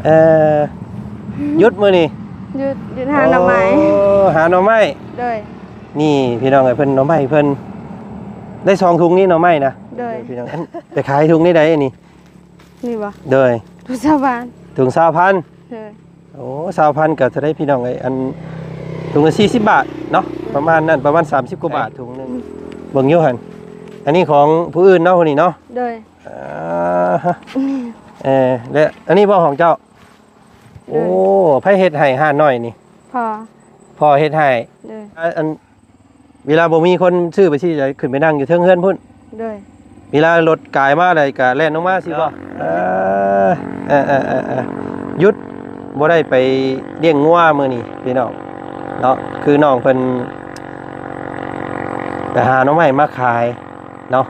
ເອີ ຢຸດມື້ນີ້? ຢຸດ ຢຸດຫາໜໍ່ໄມ້. ໂອ້ ຫາໜໍ່ໄມ້. ໂດຍ. ນີ້ພີ່ນ້ອງເອີຍ ເພິ່ນໜໍ່ໄມ້ເພິ່ນ ໄດ້ສອງຖົງນີ້ໜໍ່ໄມ້ນະ. ໂດຍ. ພີ່ນ້ອງ ອັນ ໄປຂາຍຖົງນີ້ໃດອັນນີ້? ນີ້ບໍ່? ໂດຍ. ຖົງຊາວພັນ. ຖົງຊາວພັນ. ໂດຍ. ໂອ້ ຊາວພັນກໍເທົ່າໃດພີ່ນ້ອງເອີຍ ອັນ ຖົງລະສີ່ສິບບາດເນາະ ປະມານນັ້ນ ປະມານສາມສິບກວ່າບາດຖົງໜຶ່ງ. ເບິ່ງຢູ່ຫັ້ນ ອັນນີ້ຂອງຜູ້ອື່ນເນາະ ຜູ້ນີ້ເນາະ. ໂດຍ. ອ່າ ເອີ ແລະ ອັນນີ້ບໍ່ຂອງເຈົ້າ? ໂດຍ. ໂອ້ ໃຜເຮັດໃຫ້ຮ້ານນ້ອຍນີ້? ພໍ່. ພໍ່ເຮັດໃຫ້. ໂດຍ. ອັນ ເວລາບໍ່ມີຄົນຊື້ໄປຊີ້ ຈະຂຶ້ນໄປນັ່ງຢູ່ເທິງເຮືອນພຸ້ນ. ໂດຍ. ເວລາລົດກາຍມາແລ້ວກະແລ່ນລົງມາຊີ້ບໍ່? ເອີ ເອີ ເອີ ເອີ ເອີ ຢຸດ ບໍ່ໄດ້ໄປລ້ຽງງົວມື້ນີ້ພີ່ນ້ອງເນາະ. ຄືນ້ອງເພິ່ນໄປຫາໜໍ່ໄມ້ມາຂາຍເນາະ.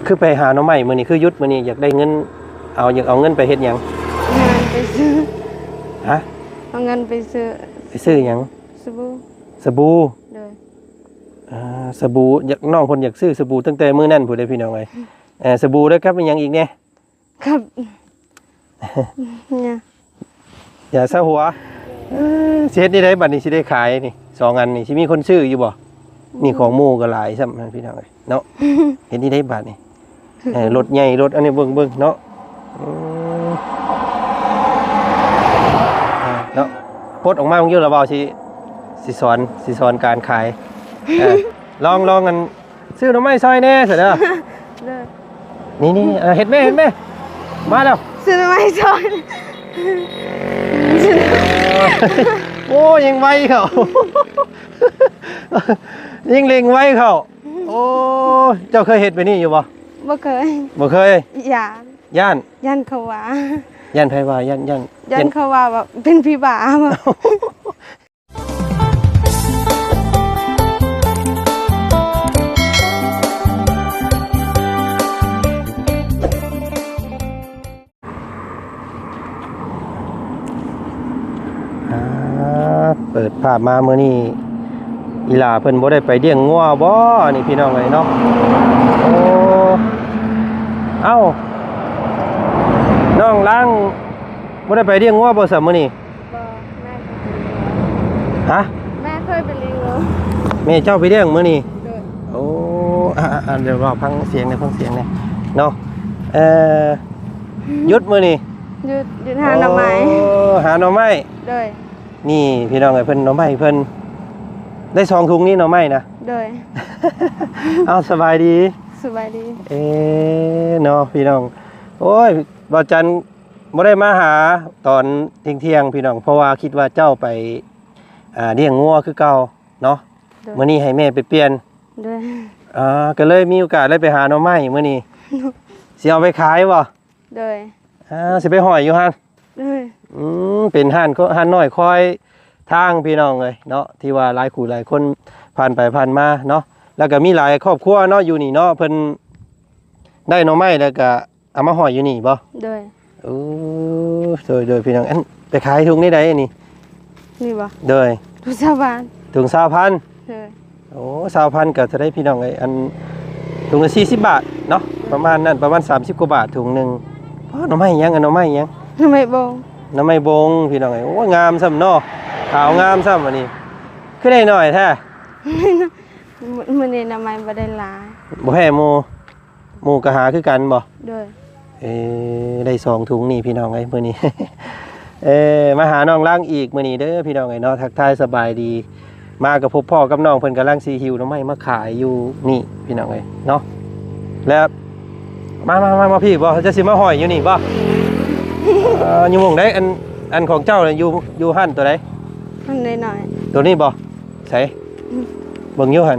ຄືໄປຫາໜໍ່ໄມ້ມື້ນີ້ ຄືຢຸດມື້ນີ້ ຢາກໄດ້ເງິນ ເອົາ ຢາກເອົາເງິນໄປເຮັດຫຍັງ? ເອົາເງິນໄປຊື້. ຮະ? ເອົາເງິນໄປຊື້. ໄປຊື້ຫຍັງ? ສະບູ. ສະບູ. ໂດຍ. ອ່າ ສະບູ ຢາກ ນ້ອງເພິ່ນຢາກຊື້ສະບູຕັ້ງແຕ່ມື້ນັ້ນພຸ້ນເດ້ພີ່ນ້ອງເອີຍ. ເອີ ສະບູ ແລ້ວກັບອີຫຍັງອີກແດ່? ກັບ ຢາ ຢາຊາຫົວ. ເອີ ຊິເຮັດແນວໃດບັດນີ້ ຊິໄດ້ຂາຍນີ້ ສອງອັນນີ້ ຊິມີຄົນຊື້ຢູ່ບໍ່? ນີ້ຂອງໝູ່ກໍຫຼາຍຊ້ຳພີ່ນ້ອງເອີຍເນາະ. ເຮັດແນວໃດບັດນີ້? ເອີ ລົດໃຫຍ່ ລົດອັນນີ້ເບິ່ງ ເບິ່ງເນາະ. ອືມ ເນາະ ປົດອອກມາເບິ່ງຢູ່ລະ ເວົ້າຊິ ຊິສອນ ຊິສອນການຂາຍ. ເອີ ລອງ ລອງອັນ ຊື້ໜໍ່ໄມ້ຊ່ອຍແດ່ຊັ້ນເດີ. ໂດຍ. ນີ້ໆ ເອີ ເຮັດແມ່ ເຮັດແມ່ ມາແລ້ວ ຊື້ໜໍ່ໄມ້ຊ່ອຍ. ໂອ້ ຍັງໄວເຂົ້າ ຍັງເລັ່ງໄວເຂົ້າ. ໂອ້ ເຈົ້າເຄີຍເຮັດແບບນີ້ຢູ່ບໍ່? ບໍ່ເຄີຍ. ບໍ່ເຄີຍ? ຢ້ານ. ຢ້ານ? ຢ້ານເຂົາວ່າ. ຢ້ານໃຜວ່າ? ຢ້ານ ຢ້ານ ຢ້ານເຂົາວ່າແບບເປັນຜີບ້າ. ອ່າ ເປີດພາບມາມື້ນີ້ ອີ່ຫຼ້າເພິ່ນບໍ່ໄດ້ໄປລ້ຽງງົວບໍ່ນີ້ ພີ່ນ້ອງເອີຍເນາະ? ໂອ້ ເອົ້າ ນ້ອງລາງບໍ່ໄດ້ໄປລ້ຽງງົວບໍ່ຊະມື້ນີ້? ບໍ່ ແມ່ເຄີຍໄປລ້ຽງງົວ. ຮະ? ແມ່ເຄີຍໄປລ້ຽງງົວ. ແມ່ເຈົ້າໄປລ້ຽງມື້ນີ້? ໂດຍ. ໂອ້ ອາໆ ດຽວລອງຟັງສຽງແດ່ ຟັງສຽງແດ່ເນາະ. ເອີ ຢຸດມື້ນີ້? ຢຸດ ຢຸດຫາໜໍ່ໄມ້. ໂອ້ ຫາໜໍ່ໄມ້. ໂດຍ. ນີ້ພີ່ນ້ອງເອີຍ ເພິ່ນ ໜໍ່ໄມ້ເພິ່ນ ໄດ້ສອງຖົງນີ້ໜໍ່ໄມ້ນະ. ໂດຍ. ເອົ້າ ສະບາຍດີ. ສະບາຍດີ. ເອ ເນາະ ພີ່ນ້ອງ ໂອ້ຍ ບ່າວຈັນ ບໍ່ໄດ້ມາຫາຕອນທ່ຽງໆ ພີ່ນ້ອງ ເພາະວ່າຄິດວ່າເຈົ້າໄປ ອ່າ ລ້ຽງງົວຄືເກົ່າເນາະ. ໂດຍ. ມື້ນີ້ໃຫ້ແມ່ໄປປ່ຽນ. ໂດຍ. ອ່າ ກໍເລີຍມີໂອກາດໄດ້ໄປຫາໜໍ່ໄມ້ມື້ນີ້. ຊິເອົາໄປຂາຍບໍ່? ໂດຍ. ອ່າ ຊິໄປຫ້ອຍຢູ່ຫັ້ນ. ໂດຍ. ອືມ ເປັນຮ້ານ ຮ້ານນ້ອຍຄອຍທາງ ພີ່ນ້ອງເອີຍເນາະ ທີ່ວ່າຫຼາຍຄູ່ຫຼາຍຄົນຜ່ານໄປຜ່ານມາເນາະ. ແລ້ວກໍມີຫຼາຍຄອບຄົວເນາະ ຢູ່ນີ້ເນາະ ເພິ່ນໄດ້ໜໍ່ໄມ້ແລ້ວກໍ ເອົາມາຫ້ອຍຢູ່ນີ້ບໍ່? ໂດຍ. ໂອ້ ໂດຍ ໂດຍ ພີ່ນ້ອງ ອັນ ໄປຂາຍຖົງນີ້ໃດອັນນີ້? ນີ້ບໍ່? ໂດຍ. ຖົງຊາວພັນ. ຖົງຊາວພັນ. ໂດຍ. ໂອ້ ຊາວພັນກໍເທົ່າໃດພີ່ນ້ອງເອີຍ ອັນ ຖົງລະສີ່ສິບບາດເນາະ ປະມານນັ້ນ ປະມານສາມສິບກວ່າບາດຖົງໜຶ່ງ. ໂອ້ ໜໍ່ໄມ້ຫຍັງ ອັນໜໍ່ໄມ້ຫຍັງ? ໜໍ່ໄມ້ບົງ. ໜໍ່ໄມ້ບົງ ພີ່ນ້ອງເອີຍ ໂອ້ ງາມຊ້ຳເນາະ ຂາວງາມຊ້ຳອັນນີ້ ຄືໄດ້ໜ້ອຍແທ້? ມື້ ມື້ນີ້ໜໍ່ໄມ້ບໍ່ໄດ້ຫຼາຍ ບໍ່ແພ້ໝູ່. ໝູ່ກໍຫາຄືກັນບໍ່? ໂດຍ. ເອີ ໄດ້ສອງຖົງນີ້ພີ່ນ້ອງເອີຍ ມື້ນີ້ ເອີ ມາຫານ້ອງລາງອີກມື້ນີ້ເດີພີ່ນ້ອງເອີຍເນາະ. ທັກທາຍສະບາຍດີ ມາກໍພົບພໍ້ກັບນ້ອງເພິ່ນກຳລັງຊິຫິ້ວໜໍ່ໄມ້ມາຂາຍຢູ່ນີ້ພີ່ນ້ອງເອີຍເນາະ. ແລ້ວ ມາ ມາ ມາ ມາພີ້ບໍ່? ຈະຊິມາຫ້ອຍຢູ່ນີ້ບໍ່? ເອີ ຢູ່ໝ່ອງໃດ? ອັນ ອັນຂອງເຈົ້ານະ ຢູ່ ຢູ່ຮ້ານຕົວໃດ? ຮ້ານນ້ອຍໆ ຕົວນີ້ບໍ່? ໃສ? ອືມ ເບິ່ງຢູ່ຫັ້ນ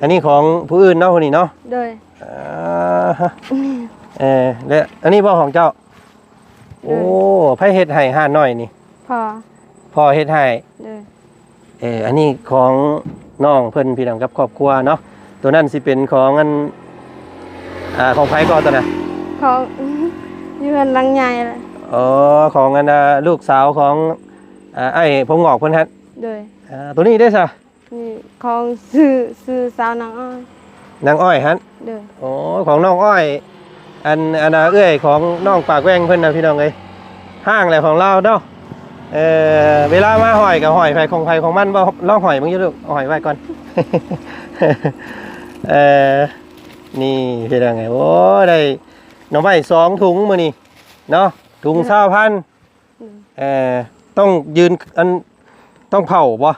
ອັນນີ້ຂອງຜູ້ອື່ນເນາະ ຜູ້ນີ້ເນາະ? ໂດຍ. ອ່າ ເອີ ແລະ ອັນນີ້ບໍ່ຂອງເຈົ້າ? ໂດຍ. ໂອ້ ໃຜເຮັດໃຫ້ຮ້ານນ້ອຍນີ້? ພໍ່. ພໍ່ເຮັດໃຫ້? ໂດຍ. ເອີ ອັນນີ້ຂອງນ້ອງເພິ່ນພີ່ນ້ອງກັບຄອບຄົວເນາະ. ຕົວນັ້ນຊິເປັນຂອງອັນ ອ່າ ຂອງໃຜກໍຕົວນັ້ນ? ຂອງ ຢູ່ເຮືອນຫຼັງໃຫຍ່ແຫຼະ. ອໍ ຂອງອັນ ອ່າ ລູກສາວຂອງ ອ່າ ອ້າຍຜົມງອກເພິ່ນຫັ້ນ? ໂດຍ. ອ່າ ຕົວນີ້ເດ້ຊະ? ນີ້ຂອງຊື່ ຊື່ສາວນາງອ້ອຍ. ນາງອ້ອຍຫັ້ນ? ໂດຍ. ໂອ້ ຂອງນ້ອງອ້ອຍ ອັນ ອັນ ອ່າ ເອື້ອຍຂອງນ້ອງປາກແຫວ່ງເພິ່ນນະ ພີ່ນ້ອງເອີຍ ຮ້າງແຫຼະຂອງລາວເນາະ. ເອີ ເວລາມາຫ້ອຍກໍຫ້ອຍໃຜຂອງໃຜຂອງມັນບໍ່? ລອງຫ້ອຍເບິ່ງຢູ່ລູກ ຫ້ອຍໄວ້ກ່ອນ. ເອີ ນີ້ ພີ່ນ້ອງເອີຍ ໂອ້ ໄດ້ໜໍ່ໄມ້ສອງຖົງມື້ນີ້ເນາະ ຖົງຊາວພັນ. ເອີ ຕ້ອງຢືນ ອັນ ຕ້ອງເຝົ້າບໍ່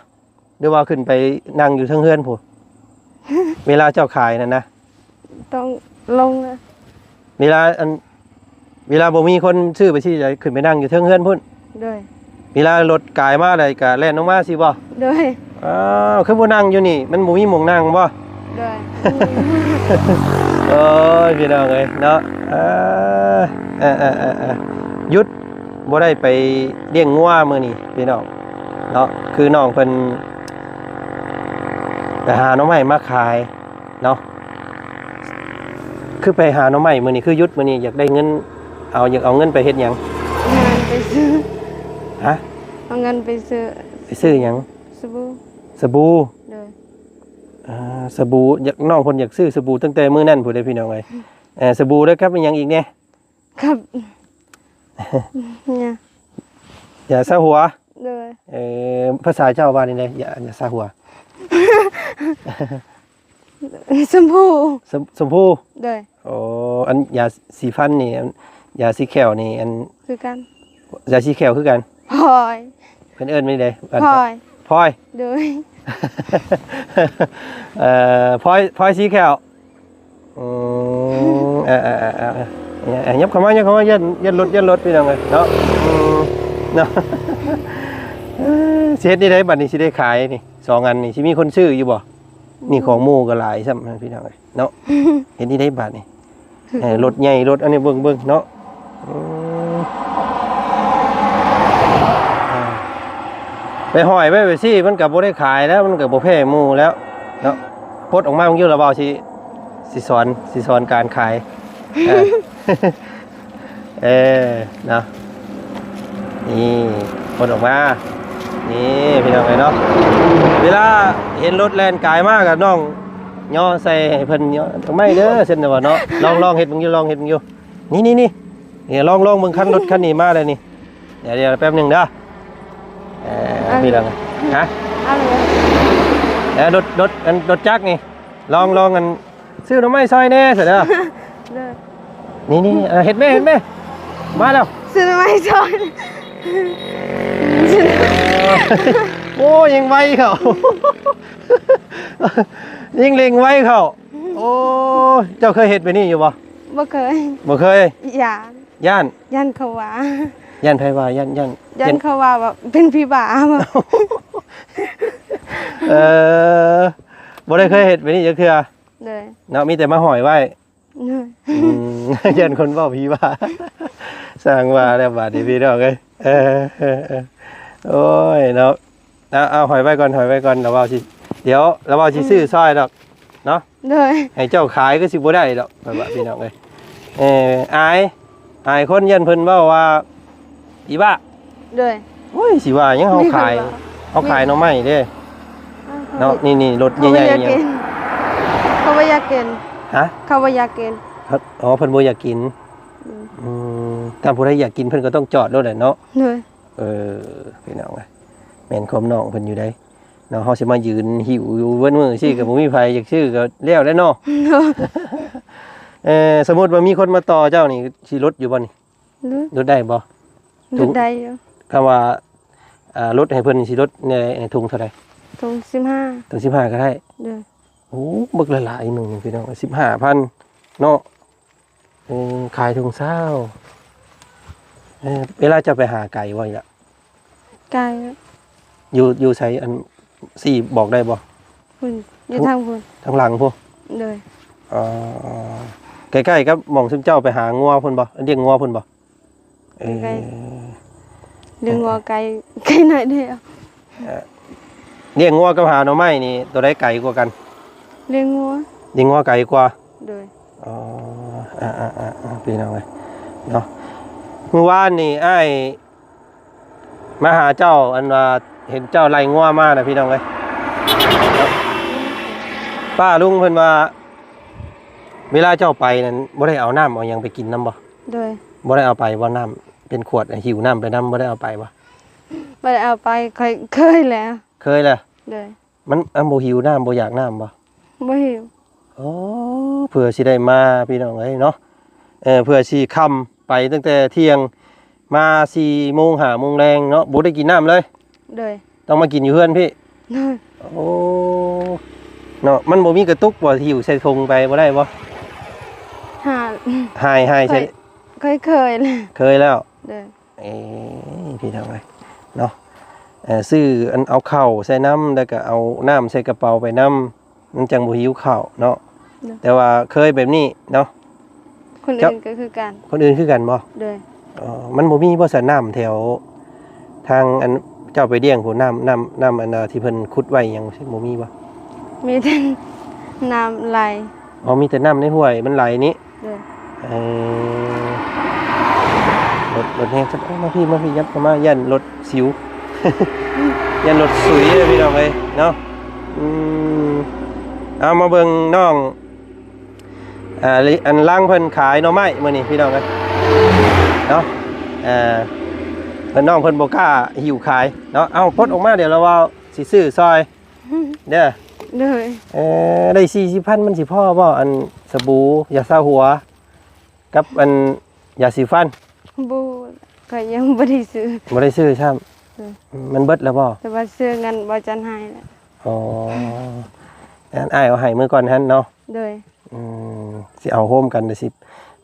ຫຼືວ່າຂຶ້ນໄປນັ່ງຢູ່ເທິງເຮືອນພຸ້ນ? ເວລາເຈົ້າຂາຍນັ້ນນະ ຕ້ອງລົງ ເວລາ ອັນ ເວລາບໍ່ມີຄົນຊື້ໄປຊີ້ ຈະຂຶ້ນໄປນັ່ງຢູ່ເທິງເຮືອນພຸ້ນ. ໂດຍ ເວລາລົດກາຍມາແລ້ວກະແລ່ນລົງມາຊີ້ບໍ່? ໂດຍ ອ້າວ ຄືບໍ່ນັ່ງຢູ່ນີ້ ມັນບໍ່ມີໝ່ອງນັ່ງບໍ່? ໂດຍ ໂອ້ຍ ພີ່ນ້ອງເອີຍເນາະ ເອີ ເອີ ເອີ ເອີ ເອີ ຢຸດ ບໍ່ໄດ້ໄປລ້ຽງງົວມື້ນີ້ພີ່ນ້ອງເນາະ ຄືນ້ອງເພິ່ນໄປຫາໜໍ່ໄມ້ມາຂາຍເນາະ. ຄືໄປຫາໜໍ່ໄມ້ມື້ນີ້ ຄືຢຸດມື້ນີ້ ຢາກໄດ້ເງິນ ເອົາ ຢາກເອົາເງິນໄປເຮັດຫຍັງ? ເອົາເງິນໄປຊື້ ຮະ? ເອົາເງິນໄປຊື້ ໄປຊື້ຫຍັງ? ສະບູ ສະບູ ໂດຍ ອ່າ ສະບູ ຢາກ ນ້ອງເພິ່ນຢາກຊື້ສະບູຕັ້ງແຕ່ມື້ນັ້ນພຸ້ນເດ້ ພີ່ນ້ອງເອີຍ. ເອີ ສະບູ ແລ້ວກັບອີຫຍັງອີກແດ່? ກັບ ຢາ ຢາຊາຫົວ ໂດຍ ເອີ ພາສາເຈົ້າວ່າແນວໃດ? ຢາ ຢາຊາຫົວ ຊົມພູ ຊົມ ຊົມພູ ໂດຍ ໂອ້ ອັນຢາສີຟັນນີ້ ອັນຢາສີແຂ້ວນີ້ ອັນ ຄືກັນ ຢາສີແຂ້ວຄືກັນ ພອຍ ເພິ່ນເອີ້ນວ່າໃດ? ພອຍ ພອຍ ໂດຍ ເອີ ພອຍ ພອຍສີແຂ້ວ ອືມ ເອີ ເອີ ເອີ ເອີ ເອີ ຫຍັບເຂົ້າມາ ຫຍັບເຂົ້າມາ ຢ້ານ ຢ້ານລົດ ຢ້ານລົດ ພີ່ນ້ອງເອີຍເນາະ ອືມ ເນາະ ເອີ ຊິເຮັດແນວໃດບັດນີ້ ຊິໄດ້ຂາຍນີ້ ສອງອັນນີ້ ຊິມີຄົນຊື້ຢູ່ບໍ່? ນີ້ຂອງໝູ່ກໍຫຼາຍຊ້ຳ ພີ່ນ້ອງເອີຍເນາະ ເຮັດແນວໃດບັດນີ້? ເອີ ລົດໃຫຍ່ ລົດອັນນີ້ ເບິ່ງ ເບິ່ງເນາະ ອືມ ອ່າ ໄປຫ້ອຍໄວ້ ໄປຊີ້ ມັນກໍບໍ່ໄດ້ຂາຍແລ້ວ ມັນກໍບໍ່ແພ້ໝູ່ແລ້ວເນາະ. ປົດອອກມາເບິ່ງຢູ່ລະ ບ່າວຊິ ຊິສອນ ຊິສອນການຂາຍ ເອີ ເອີ ເນາະ ນີ້ ປົດອອກມາ ນີ້ ພີ່ນ້ອງເອີຍເນາະ ເວລາເຫັນລົດແລ່ນກາຍມາກໍນ້ອງຍໍໃສ່ໃຫ້ເພິ່ນ ຍໍ ໄມ້ເດີ ຊັ້ນວ່າເນາະ ລອງ ລອງເຮັດເບິ່ງຢູ່ ລອງເຮັດເບິ່ງຢູ່ ນີ້ ນີ້ ນີ້ ນີ້ ລອງ ລອງເບິ່ງ ຄັນລົດຄັນນີ້ມາແລ້ວນີ້ ດຽວ ດຽວ ແປັບໜຶ່ງເດີ ເອີ ອັນ ມີແລ້ວນະ ຮະ ອັນ ເອີ ລົດ ລົດ ອັນ ລົດຈັກນີ້ ລອງ ລອງ ອັນ ຊື້ໜໍ່ໄມ້ຊ່ອຍແດ່ ຊັ້ນເດີ ເດີ ນີ້ ນີ້ ເອີ ເຮັດແມ່ ເຮັດແມ່ ມາແລ້ວ ຊື້ໜໍ່ໄມ້ຊ່ອຍ ໂອ້ ຍິງໄວເຂົ້າ ຍິງເລັ່ງໄວເຂົ້າ ໂອ້ ເຈົ້າເຄີຍເຮັດແບບນີ້ຢູ່ບໍ່? ບໍ່ເຄີຍ ບໍ່ເຄີຍ ຢ້ານ ຢ້ານ ຢ້ານເຂົາວ່າ ຢ້ານໃຜວ່າ? ຢ້ານ ຢ້ານ ຢ້ານເຂົາວ່າ ວ່າເປັນຜີບ້າບໍ່? ເອີ ບໍ່ໄດ້ເຄີຍເຮັດແບບນີ້ຈັກເທື່ອ ໂດຍ ເນາະ ມີແຕ່ມາຫ້ອຍໄວ້ ໂດຍ ອືມ ຢ້ານຄົນເວົ້າຜີບ້າ ຊ່າງວ່າແລ້ວບາດນີ້ ພີ່ນ້ອງເອີຍ ເອີ ເອີ ເອີ ໂອ້ຍ ເນາະ ເອົາ ເອົາ ຫ້ອຍໄວ້ກ່ອນ ຫ້ອຍໄວ້ກ່ອນ ລະເວົ້າຊິ ດຽວລະເວົ້າຊິ ອືມ ຊື້ຊ່ອຍດອກເນາະ ໂດຍ ໃຫ້ເຈົ້າຂາຍກໍຊິບໍ່ໄດ້ດອກ ຂ້ອຍວ່າ ພີ່ນ້ອງເອີຍ ເອີ ອາຍ ອາຍຄົນ ຢ້ານເພິ່ນເວົ້າວ່າຜີບ້າ ໂດຍ ໂອ້ຍ ຊິວ່າຫຍັງ ເຮົາຂາຍ ມີຄົນວ່າ ເຮົາຂາຍໜໍ່ໄມ້ເດ້ ເອີ ເນາະ ນີ້ໆ ລົດໃຫຍ່ໆ ເຂົາບໍ່ຢາກກິນ ເຂົາບໍ່ຢາກກິນ ຮະ? ເຂົາບໍ່ຢາກກິນ ອໍ ເພິ່ນບໍ່ຢາກກິນ ອືມ ອືມ ຖ້າຜູ້ໃດຢາກກິນ ເພິ່ນກໍຕ້ອງຈອດໂລດແຫຼະເນາະ ໂດຍ ເອີ ພີ່ນ້ອງເອີຍ ແມ່ນຄວາມນ້ອງເພິ່ນຢູ່ໃດ ເນາະ ເຮົາຊິມາຢືນຫິ້ວຢູ່ເບິດມື້ຊີ້ ກໍບໍ່ມີໃຜຢາກຊື້ ກໍແລ້ວແຫຼະເນາະ ເອີ ສົມມຸດວ່າມີຄົນມາຕໍ່ເຈົ້ານີ້ ຊິລົດຢູ່ບໍ່ນີ້? ລົດ ລົດໄດ້ບໍ່? ລົດໄດ້ຢູ່ ຄຳວ່າ ອ່າ ລົດໃຫ້ເພິ່ນ ຊິລົດໃນ ໃນຖົງເທົ່າໃດ? ຖົງສິບຫ້າ ຖົງສິບຫ້າກໍໄດ້ ໂດຍ ໂອ້ ບັກຫຼາຍໆໜຶ່ງ ພີ່ນ້ອງ ສິບຫ້າພັນເນາະ ເອີ ຂາຍຖົງຊາວ ເອີ ເວລາເຈົ້າໄປຫາໄກບໍ່ລະ? ໄກ ຢູ່ ຢູ່ໃສ ອັນ ຊີ້ບອກໄດ້ບໍ່? ພຸ້ນ ຢູ່ທາງພຸ້ນ ທາງຫຼັງພຸ້ນ ໂດຍ ອໍ ໃກ້ໆກັບໝ່ອງຊຸມເຈົ້າໄປຫາງົວພຸ້ນບໍ່? ລ້ຽງງົວພຸ້ນບໍ່? ເອີ ໃກ້ ລ້ຽງງົວໄກ ໄກໜ້ອຍດຽວ ເອີ ລ້ຽງງົວກັບຫາໜໍ່ໄມ້ນີ້ ໂຕໃດໄກກວ່າກັນ? ລ້ຽງງົວ ລ້ຽງງົວໄກກວ່າ ໂດຍ ອໍ ອ່າໆໆ ພີ່ນ້ອງເອີຍເນາະ ມື້ວານນີ້ອ້າຍມາຫາເຈົ້າ ອັນວ່າເຫັນເຈົ້າໄລ່ງົວມານະ ພີ່ນ້ອງເອີຍ ປ້າລຸງເພິ່ນວ່າ ເວລາເຈົ້າໄປນັ້ນ ບໍ່ໄດ້ເອົານ້ຳເອົາຫຍັງໄປກິນນຳບໍ່? ໂດຍ ບໍ່ໄດ້ເອົາໄປບໍ່? ນ້ຳເປັນຂວດ ຫິ້ວນ້ຳໄປນຳ ບໍ່ໄດ້ເອົາໄປບໍ່? ບໍ່ໄດ້ເອົາໄປ ຂ້ອຍເຄີຍແລ້ວ. ເຄີຍແລ້ວ? ໂດຍ. ມັນ ມັນບໍ່ຫິວນ້ຳ ບໍ່ຢາກນ້ຳບໍ່? ບໍ່ຫິວ. ໂອ້ ເພື່ອຊິໄດ້ມາ ພີ່ນ້ອງເອີຍເນາະ. ເອີ ເພື່ອຊິຄ່ຳ ໄປຕັ້ງແຕ່ທ່ຽງ ມາສີ່ໂມງ ຫ້າໂມງແລງເນາະ ບໍ່ໄດ້ກິນນ້ຳເລີຍ? ໂດຍ. ຕ້ອງມາກິນຢູ່ເຮືອນພີ້? ໂດຍ. ໂອ້ ເນາະ ມັນບໍ່ມີກະຕຸກບໍ່? ຫິ້ວໃສ່ຖົງໄປບໍ່ໄດ້ບໍ່? ຫາ ຫາຍ ຫາຍໃສ່ ຂ້ອຍ ຂ້ອຍເຄີຍແລ້ວ. ເຄີຍແລ້ວ? ໂດຍ. ເອີ ພີ່ນ້ອງເອີຍເນາະ ເອີ ຊື້ອັນ ເອົາເຂົ້າໃສ່ນຳ ແລ້ວກໍເອົານ້ຳໃສ່ກະເປົາໄປນຳ ມັນຈັ່ງບໍ່ຫິວເຂົ້າເນາະ. ໂດຍ. ແຕ່ວ່າເຄີຍແບບນີ້ເນາະ. ຄົນອື່ນກໍຄືກັນ. ຄົນອື່ນຄືກັນບໍ່? ໂດຍ. ອໍ ມັນບໍ່ມີບໍ່ ສະ ນ້ຳແຖວທາງອັນເຈົ້າໄປລ້ຽງພຸ້ນ ນ້ຳ ນ້ຳ ນ້ຳອັນທີ່ເພິ່ນຂຸດໄວ້ຫຍັງບໍ່ມີບໍ່? ມີແຕ່ນ້ຳໄຫຼ. ອໍ ມີແຕ່ນ້ຳໃນຫ້ວຍມັນໄຫຼນີ້? ໂດຍ. ເອີ ລົດ ລົດແຮງ ເອົາ ມາພີ້ ມາພີ້ ຫຍັບເຂົ້າມາ ຢ້ານລົດສິວ ຢ້ານລົດສຸຍເດ້ພີ່ນ້ອງເອີຍເນາະ. ອືມ ເອົາ ມາເບິ່ງນ້ອງ ອ່າ ອັນລາງເພິ່ນຂາຍໜໍ່ໄມ້ມື້ນີ້ພີ່ນ້ອງເອີຍເນາະ. ອ່າ ເພິ່ນ ນ້ອງເພິ່ນບໍ່ກ້າຫິ້ວຂາຍເນາະ. ເອົາ ປົດອອກມາ ດຽວລາວເວົ້າຊິຊື້ຊ່ອຍ ເດີ. ໂດຍ. ເອີ ໄດ້ສີ່ສິບພັນ ມັນຊິພໍບໍ່? ອັນສະບູ ຢາຊາຫົວ ກັບອັນຢາສີຟັນ. ບໍ່ ຂ້ອຍຍັງບໍ່ໄດ້ຊື້. ບໍ່ໄດ້ຊື້ຊ້ຳ. ໂດຍ. ມັນເບິດແລ້ວບໍ່? ແຕ່ວ່າຊື້ເງິນບໍ່ຈັນໃຫ້ແລ້ວ. ອໍ ອັນອ້າຍເອົາໃຫ້ມື້ກ່ອນຫັ້ນເນາະ. ໂດຍ. ອືມ ຊິເອົາໂຮມກັນ ດຽວຊິ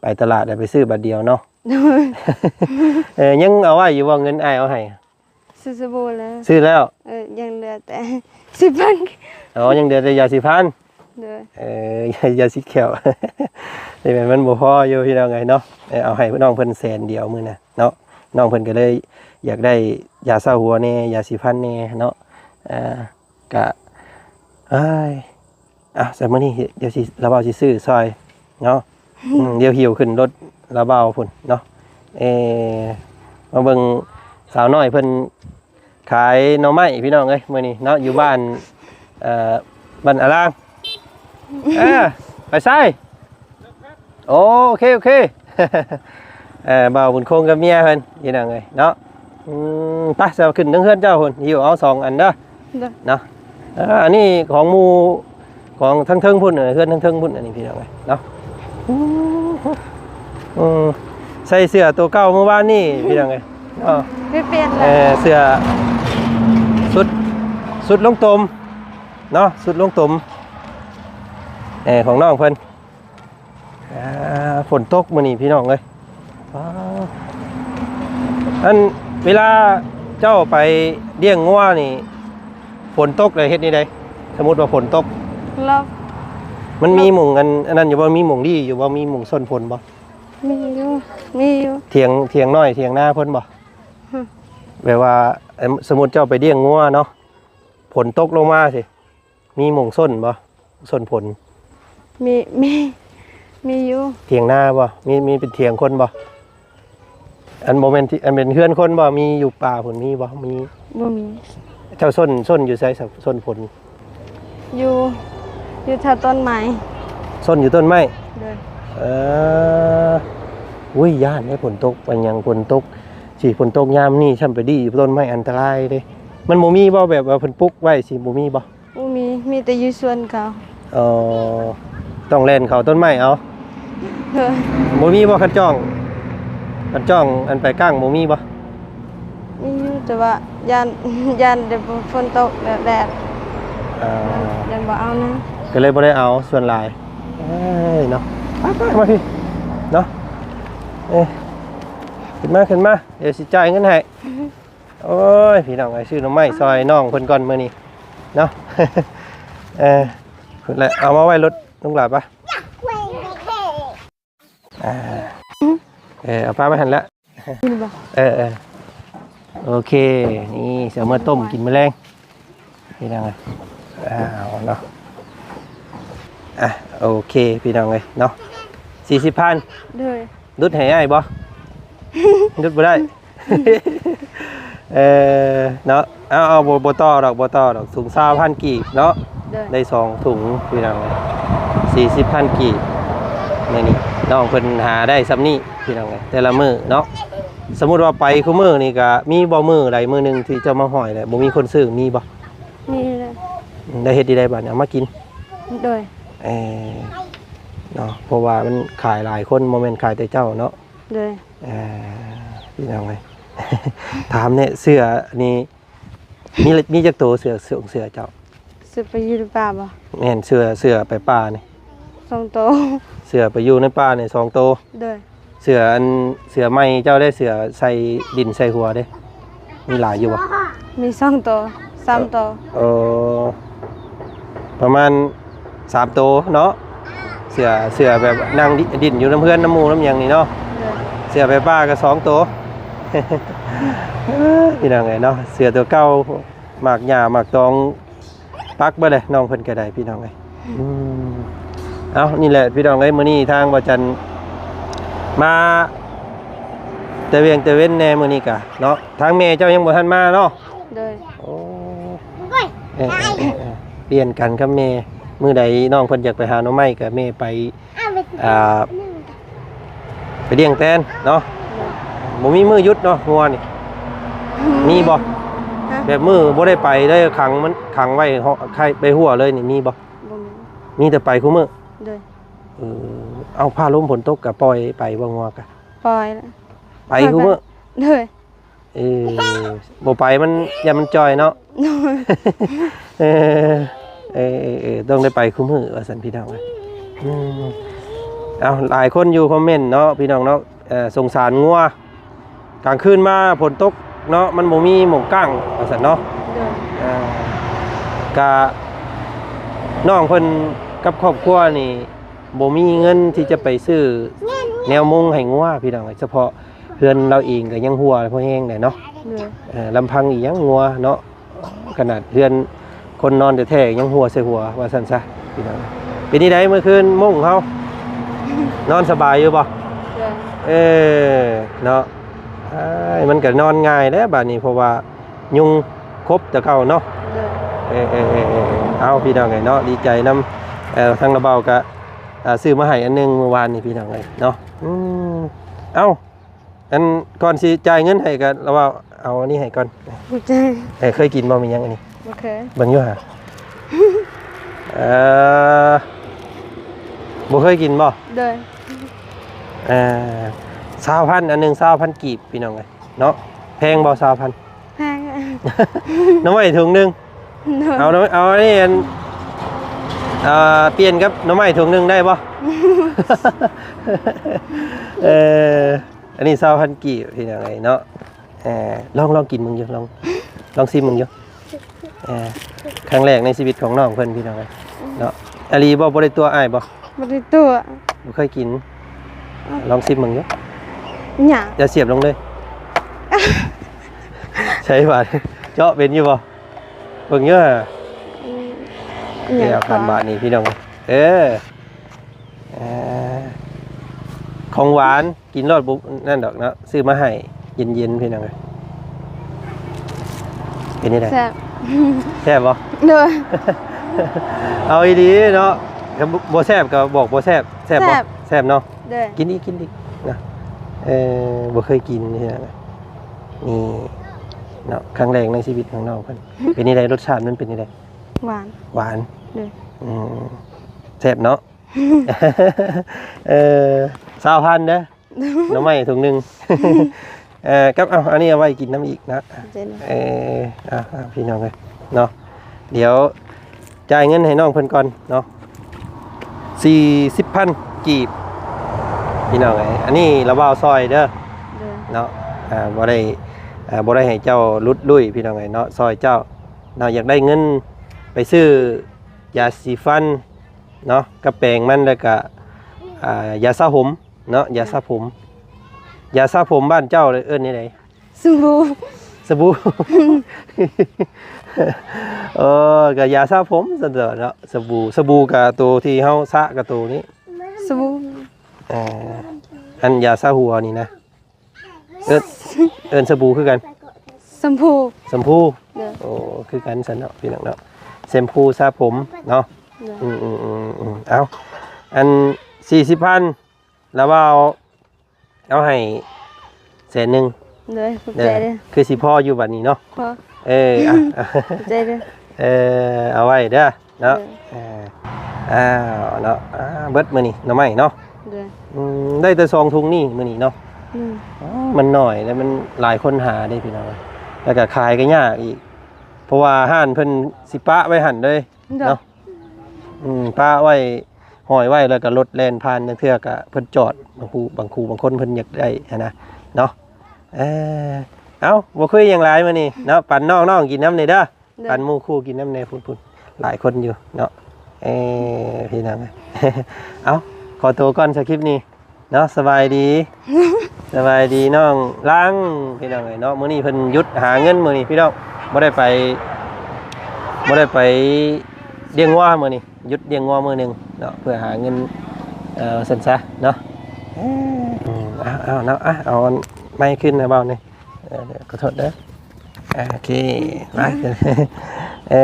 ໄປຕະຫຼາດ ແລ້ວໄປຊື້ບາດດຽວເນາະ. ໂດຍ. ເອີ ຍັງເອົາໄວ້ຢູ່ບໍ່ ເງິນອ້າຍເອົາໃຫ້? ຊື້ສະບູແລ້ວ. ຊື້ແລ້ວ? ເອີ ຍັງເຫຼືອແຕ່ສີຟັນ. ອໍ ຍັງເຫຼືອແຕ່ຢາສີຟັນ. ໂດຍ. ເອີ ຢາສີແຂ້ວ ນີ້ແມ່ນມັນບໍ່ພໍຢູ່ພີ່ນ້ອງເອີຍເນາະ. ເອີ ເອົາໃຫ້ນ້ອງເພິ່ນແສນດຽວມື້ນະເນາະ. ນ້ອງເພິ່ນກໍເລີຍຢາກໄດ້ຢາຊາຫົວແດ່ ຢາສີຟັນແດ່ເນາະ. ເອີ ກະ ເອີຍ ອ່ະ ແຕ່ມື້ນີ້ດຽວຊິ ລາວເວົ້າຊິຊື້ຊ່ອຍເນາະ. ອືມ ດຽວຫິ້ວຂຶ້ນລົດລາວເວົ້າພຸ້ນເນາະ. ເອີ ມາເບິ່ງສາວນ້ອຍເພິ່ນຂາຍໜໍ່ໄມ້ພີ່ນ້ອງເອີຍ ມື້ນີ້ເນາະ ຢູ່ບ້ານ ເອີ ບ້ານອາລາງ. ເອີ ໄປໃສ? ໂອເຄ ໂອເຄ. ເອີ ບ່າວບຸນຄົງກັບເມຍເພິ່ນພີ່ນ້ອງເອີຍເນາະ. ອືມ ໄປ ຊະ ຂຶ້ນເທິງເຮືອນເຈົ້າພຸ້ນ ຫິ້ວເອົາສອງອັນເດີ. ໂດຍ. ເນາະ. ເອີ ອັນນີ້ຂອງໝູ່ ຂອງທາງເທິງພຸ້ນ ເອີ ເຮືອນທາງເທິງພຸ້ນ ອັນນີ້ພີ່ນ້ອງເອີຍເນາະ. ອືມ ໃສ່ເສື້ອໂຕເກົ່າມື້ວານນີ້ພີ່ນ້ອງເອີຍເນາະ. ບໍ່ປ່ຽນແລ້ວ. ເອີ ເສື້ອ ຊຸດ ຊຸດລົງຕົມເນາະ ຊຸດລົງຕົມ ເອີ ຂອງນ້ອງເພິ່ນ. ອ່າ ຝົນຕົກມື້ນີ້ພີ່ນ້ອງເອີຍ. ວ້າວ ອັນເວລາເຈົ້າໄປລ້ຽງງົວນີ້ ຝົນຕົກແລ້ວເຮັດແນວໃດ? ສົມມຸດວ່າຝົນຕົກ ມັນມີໝ່ອງອັນ ອັນນັ້ນຢູ່ບໍ່? ມີໝ່ອງດີຢູ່ບໍ່? ມີໝ່ອງຊົນຝົນບໍ່? ມີຢູ່ ມີຢູ່. ຖຽງ ຖຽງນ້ອຍ ຖຽງນາເພິ່ນບໍ່? ແບບວ່າ ເອີ ສົມມຸດເຈົ້າໄປລ້ຽງງົວເນາະ ຝົນຕົກລົງມາຊິ ມີໝ່ອງຊົນບໍ່? ຊົນຝົນ ມີ ມີ ມີຢູ່. ຖຽງນາບໍ່? ມີ ມີເປັນຖຽງຄົນບໍ່? ອັນບໍ່ແມ່ນທີ່ ອັນເປັນເຮືອນຄົນບໍ່? ມີຢູ່ປ່າພຸ້ນມີບໍ່? ມີ ບໍ່ມີ. ເຈົ້າຊົນ ຊົນຢູ່ໃສ? ຊົນຝົນ ຢູ່ ຢູ່ແຖວຕົ້ນໄມ້. ຊົນຢູ່ຕົ້ນໄມ້? ໂດຍ. ເອີ ອຸ້ຍ ຢ້ານເດ້ ຝົນຕົກ ເປັນຫຍັງຝົນຕົກຊິ ຝົນຕົກຍາມນີ້ຊ້ຳໄປດີ້ຢູ່ຕົ້ນໄມ້ ອັນຕະລາຍເດ້. ມັນບໍ່ມີບໍ່ ແບບວ່າເພິ່ນປຸກໄວ້ຊິ ບໍ່ມີບໍ່? ບໍ່ມີ ມີແຕ່ຢູ່ສວນເຂົາ. ອໍ ຕ້ອງແລ່ນເຂົ້າຕົ້ນໄມ້ເອົາ. ໂດຍ. ບໍ່ມີບໍ່ ຄັນຈ້ອງ ຄັນຈ້ອງອັນໄປກ້າງບໍ່ມີບໍ່? ມີຢູ່ ແຕ່ວ່າຢ້ານ ຢ້ານແຕ່ຝົນຕົກແດດ ອ່າ ຢ້ານບໍ່ເອົານະ ກໍເລີຍບໍ່ໄດ້ເອົາສ່ວນຫຼາຍ. ເອີຍເນາະ ໄປໆ ມາພີ້ເນາະ. ເອີ ຂຶ້ນມາ ຂຶ້ນມາ ດຽວຊິຈ່າຍເງິນໃຫ້. ໂອ້ຍ ພີ່ນ້ອງເອີຍ ຊື້ໜໍ່ໄມ້ຊ່ອຍນ້ອງເພິ່ນກ່ອນມື້ນີ້ເນາະ. ເອີ ພຸ້ນແຫຼະ ເອົາມາໄວ້ລົດລຸງຫຼ້າປະ. ອ່າ ເອີ ເອົາປະໄວ້ຫັ້ນແຫຼະ. ນີ້ບໍ່? ເອີໆ ໂອເຄ ນີ້ຊິເອົາມາຕົ້ມກິນມື້ແລງ. ພີ່ນ້ອງເອີຍ ອ້າວເນາະ. ອ່ະ ໂອເຄ ພີ່ນ້ອງເອີຍເນາະ ສີ່ສິບພັນ. ໂດຍ. ຫຼຸດໃຫ້ອ້າຍບໍ່? ຫຼຸດບໍ່ໄດ້. ເອີ ເນາະ ເອົາ ເອົາ ບໍ່ ບໍ່ຕໍ່ດອກ ບໍ່ຕໍ່ດອກ ຖົງຊາວພັນກີບເນາະ. ໂດຍ. ໄດ້ສອງຖົງ ພີ່ນ້ອງເອີຍ ສີ່ສິບພັນກີບ. ມື້ນີ້ ນ້ອງເພິ່ນຫາໄດ້ຊ່ຳນີ້ພີ່ນ້ອງເອີຍ ແຕ່ລະມື້ເນາະ. ສົມມຸດວ່າໄປຄູ່ມື້ນີ້ ກະມີບໍ່ມື້ໃດມື້ໜຶ່ງທີ່ເຈົ້າມາຫ້ອຍແລ້ວບໍ່ມີຄົນຊື້ ມີບໍ່? ມີແລ້ວ. ໄດ້ເຮັດໄດ້ບາດນີ້ ເອົາມາກິນ. ໂດຍ. ເອີ ເນາະ ເພາະວ່າມັນຂາຍຫຼາຍຄົນ ບໍ່ແມ່ນຂາຍແຕ່ເຈົ້າເນາະ. ໂດຍ. ເອີ ພີ່ນ້ອງເອີຍ ຖາມແດ່ ເສື້ອນີ້ ມີ ມີຈັກໂຕ ເສື້ອ ເສື້ອ ເສື້ອເຈົ້າ? ເສື້ອໄປຢູ່ໃນປ່າບໍ່? ແມ່ນ ເສື້ອ ເສື້ອໄປປ່ານີ້ ສອງໂຕ. ເສື້ອໄປຢູ່ໃນປ່ານີ້ສອງໂຕ. ໂດຍ. ເສື້ອອັນ ເສື້ອໃໝ່ເຈົ້າເດ້ ເສື້ອໃສ່ດິນໃສ່ຫົວເດ້ ມີຫຼາຍຢູ່ບໍ່? ມີສອງໂຕ ສາມໂຕ. ເອີ ປະມານ ສາມໂຕເນາະ. ເສື້ອ ເສື້ອແບບນັ່ງດິ ດິນຢູ່ນຳເຮືອນນຳໝູ່ນຳຫຍັງນີ້ເນາະ. ໂດຍ. ເສື້ອໄປປ່າກໍສອງໂຕ. ພີ່ນ້ອງເອີຍເນາະ ເສື້ອຕົວເກົ່າ ໝາກຫຍ້າໝາກຕອງປັກເບິດເລີຍ ນ້ອງເພິ່ນກໍໄດ້ ພີ່ນ້ອງເອີຍ. ອືມ ເອົ້າ ນີ້ແຫຼະ ພີ່ນ້ອງເອີຍ ມື້ນີ້ທາງບ່າວຈັນມາແຕ່ວຽງແຕ່ເວັນແດ່ ມື້ນີ້ກະເນາະ. ທາງແມ່ເຈົ້າຍັງບໍ່ທັນມາເນາະ. ໂດຍ. ໂອ້ ເອີ ປ່ຽນກັນກັບແມ່ ມື້ໃດນ້ອງເພິ່ນຢາກໄປຫາໜໍ່ໄມ້ກໍແມ່ໄປ ອ່າ ໄປລ້ຽງແຕນເນາະ. ໂດຍ. ບໍ່ມີມື້ຢຸດເນາະ ງົວນີ້ ມີບໍ່? ຮະ? ແບບມື້ບໍ່ໄດ້ໄປເລີຍ ຂັງມັນ ຂັງໄວ້ ໃຫ້ໄປຫົວເລີຍນີ້ ມີບໍ່? ບໍ່ມີ. ມີແຕ່ໄປຄູ່ມື້? ໂດຍ. ເອີ ເອົາ ຟ້າລົມຝົນຕົກກໍປ່ອຍໄປບໍ່ ງົວກະ? ປ່ອຍ. ໄປຄູ່ມື້? ໂດຍ. ເອີ ບໍ່ໄປມັນ ຢ້ານມັນຈ່ອຍເນາະ. ໂດຍ. ເອີ ເອີ ເອີ ຕ້ອງໄດ້ໄປຄູ່ມື້ວ່າຊັ້ນ ພີ່ນ້ອງ. ອືມ ເອົ້າ ຫຼາຍຄົນຢູ່ຄອມເມັນເນາະ ພີ່ນ້ອງເນາະ ເອີ ສົງສານງົວ ກາງຄືນມາຝົນຕົກເນາະ ມັນບໍ່ມີໝ່ອງກ້າງວ່າຊັ້ນເນາະ. ໂດຍ. ເອີ ກະ ນ້ອງເພິ່ນກັບຄອບຄົວນີ້ ບໍ່ມີເງິນທີ່ຈະໄປຊື້ແນວມຸງໃຫ້ງົວ ພີ່ນ້ອງເອີຍ ສະເພາະເຮືອນລາວເອງກໍຍັງຮົ່ວພໍແຮງແຫຼະເນາະ. ໂດຍ. ເອີ ລຳພັງອີ່ຫຍັງງົວເນາະ ຂະໜາດເຮືອນຄົນນອນແທ້ໆຍັງຮົ່ວໃສ່ຫົວວ່າຊັ້ນຊະ ພີ່ນ້ອງ. ເປັນຈັ່ງໃດມື້ຄືນມຸ້ງເຮົາ ນອນສະບາຍຢູ່ບໍ່? ໂດຍ. ເອີ ເນາະ ອ້າຍ ມັນກໍນອນງ່າຍແລ້ວບາດນີ້ ເພາະວ່າຍຸງຄົບແຕ່ເກົ່າເນາະ. ໂດຍ. ເອີ ເອີ ເອີ ເອີ ເອົາ ພີ່ນ້ອງເອີຍເນາະ ດີໃຈນຳ ເອີ ທາງລາວເບົາກະ ອ່າ ຊື້ມາໃຫ້ອັນໜຶ່ງມື້ວານນີ້ ພີ່ນ້ອງເອີຍເນາະ. ອືມ ເອົ້າ ອັນກ່ອນຊິຈ່າຍເງິນໃຫ້ກໍລາວວ່າເອົາອັນນີ້ໃຫ້ກ່ອນ. ບໍ່ໃຈ. ເອີ ເຄີຍກິນບໍ່? ມີຫຍັງອັນນີ້? ບໍ່ເຄີຍ. ເບິ່ງຢູ່ຫາ. ເອີ ບໍ່ເຄີຍກິນບໍ່? ໂດຍ. ເອີ ຊາວພັນ ອັນໜຶ່ງຊາວພັນກີບ ພີ່ນ້ອງເອີຍເນາະ. ແພງບໍ່ ຊາວພັນ? ແພງ. ໜໍ່ໄມ້ຖົງໜຶ່ງ. ໂດຍ. ເອົາໜໍ່ ເອົາອັນນີ້ ອັນ ເອີ ປ່ຽນກັບໜໍ່ໄມ້ຖົງໜຶ່ງໄດ້ບໍ່? ເອີ ອັນນີ້ຊາວພັນກີບ ພີ່ນ້ອງເອີຍເນາະ. ເອີ ລອງ ລອງກິນເບິ່ງຢູ່ ລອງ ລອງຊີມເບິ່ງຢູ່. ເອີ ຄັ້ງແລກໃນຊີວິດຂອງນ້ອງເພິ່ນ ພີ່ນ້ອງເອີຍເນາະ. ອີ່ຫຼີບໍ່? ບໍ່ໄດ້ຕົວະອ້າຍບໍ່? ບໍ່ໄດ້ຕົວະ. ບໍ່ເຄີຍກິນ. ລອງຊີມເບິ່ງຢູ່. ຫຍັງ? ຢ່າສຽບລົງເລີຍ. ໃສ່ບາດ ເຈາະເປັນຢູ່ບໍ່? ເບິ່ງເດີ. ອືມ ແລ້ວຄັນບາດນີ້ ພີ່ນ້ອງ. ເອີ ເອີ ຂອງຫວານ ກິນໂລດ ບໍ່ນັ້ນດອກເນາະ. ຊື້ມາໃຫ້ເຢັນໆ ພີ່ນ້ອງເອີຍ. ເປັນຈັ່ງໃດ? ແຊບ. ແຊບບໍ່? ໂດຍ. ເອົາອີ່ຫຼີເນາະ. ຄັນບໍ່ແຊບກໍບອກບໍ່ແຊບ. ແຊບບໍ່? ແຊບ. ແຊບເນາະ. ໂດຍ. ກິນອີກ ກິນອີກນະ. ເອີ ບໍ່ເຄີຍກິນເທື່ອ. ນີ້ເນາະ ຄັ້ງແລກໃນຊີວິດຂອງນ້ອງເພິ່ນ. ເປັນຈັ່ງໃດ? ລົດຊາດມັນເປັນຈັ່ງໃດ? ຫວານ. ຫວານ. ໂດຍ. ອືມ ແຊບເນາະ. ເອີ ຊາວພັນເດີ ໜໍ່ໄມ້ຖົງໜຶ່ງ. ເອີ ກັບ ເອົາ ອັນນີ້ເອົາໄວ້ກິນນຳອີກນະ. ເອີ ອ່າ ພີ່ນ້ອງເອີຍເນາະ. ດຽວຈ່າຍເງິນໃຫ້ນ້ອງເພິ່ນກ່ອນເນາະ. ສີ່ສິບພັນກີບ ພີ່ນ້ອງເອີຍ. ອັນນີ້ລາວເວົ້າຊ່ອຍເດີ. ໂດຍ. ເນາະ ອ່າ ບໍ່ໄດ້ເນາະ ບໍ່ໄດ້ໃຫ້ເຈົ້າຫຼຸດລຸ້ຍ ພີ່ນ້ອງເອີຍເນາະ. ຊ່ອຍເຈົ້າເນາະ ຢາກໄດ້ເງິນໄປຊື້ຢາສີຟັນເນາະ ກັບແປງມັນ ແລ້ວກະ ອ່າ ຢາສະຜົມເນາະ. ຢາສະຜົມ ຢາສະຜົມບ້ານເຈົ້າເອີ້ນແນວໃດ? ສະບູ. ສະບູ. ເອີ ກະຢາສະຜົມຊັ້ນເນາະ. ສະບູ ສະບູກະໂຕທີ່ເຮົາສະກະໂຕນີ້ ສະບູ. ເອີ ອັນຢາສະຫົວນີ້ນະ ເອີ້ນ ເອີ້ນສະບູຄືກັນ. ແຊມພູ. ແຊມພູ. ໂດຍ. ໂອ້ ຄືກັນຊັ້ນເນາະ ພີ່ນ້ອງເນາະ. ແຊມພູສະຜົມເນາະ. ໂດຍ. ອືມໆໆໆ ເອົາ ອັນ ສີ່ສິບພັນ ລະວ່າເອົາໃຫ້ແສນໜຶ່ງ ໂດຍ ຂອບໃຈເດີ ຄືຊິພໍຢູ່ບັດນີ້ເນາະ ພໍ ເອີ ອ່ະ ຂອບໃຈເດີ ເອີ ເອົາໄວ້ເດີເນາະ ໂດຍ ເອີ ອ້າວເນາະ ອ່າ ເບິດມື້ນີ້ໜໍ່ໄມ້ເນາະ ໂດຍ ອືມ ໄດ້ແຕ່ສອງຖົງນີ້ມື້ນີ້ເນາະ ໂດຍ ອໍ ມັນໜ້ອຍແລ້ວ ມັນຫຼາຍຄົນຫາເດ້ພີ່ນ້ອງ ແລ້ວກໍຂາຍກໍຍາກອີກ ເພາະວ່າຮ້ານເພິ່ນຊິປະໄວ້ຫັ້ນເລີຍ ໂດຍ ເນາະ ອືມ ປະໄວ້ ຫ້ອຍໄວ້ ແລ້ວກໍລົດແລ່ນຜ່ານ ບາງເທື່ອກໍເພິ່ນຈອດ ບາງຄູ່ ບາງຄູ່ບາງຄົນເພິ່ນຢາກໄດ້ຫັ້ນນະເນາະ ເອີ ເອົ້າ ບໍ່ຄຸຍຫຍັງຫຼາຍມື້ນີ້ເນາະ ປັນນ້ອງໆກິນນຳແດ່ເດີ ໂດຍ ປັນໝູ່ຄູ່ກິນນຳແດ່ ພຸ້ນໆ ຫຼາຍຄົນຢູ່ເນາະ ເອີ ພີ່ນ້ອງ ເອົ້າ ຂໍໂຕກ່ອນສະຄລິບນີ້ ເນາະ ສະບາຍດີ ສະບາຍດີນ້ອງລັງ ພີ່ນ້ອງເອີຍເນາະ ມື້ນີ້ເພິ່ນຢຸດຫາເງິນມື້ນີ້ພີ່ນ້ອງ ບໍ່ໄດ້ໄປ ບໍ່ໄດ້ໄປລ້ຽງງົວມື້ນີ້ ຢຸດລ້ຽງງົວມື້ໜຶ່ງເນາະ ເພື່ອຫາເງິນ ເອີ ວ່າຊັ້ນຊະເນາະ ເອີ ເອົາ ເອົາເນາະ ເອົາໄມຄືນໃຫ້ເວົ້າແດ່ ເອີ ຂໍໂທດເດີ ໂອເຄ ມາ ເອີ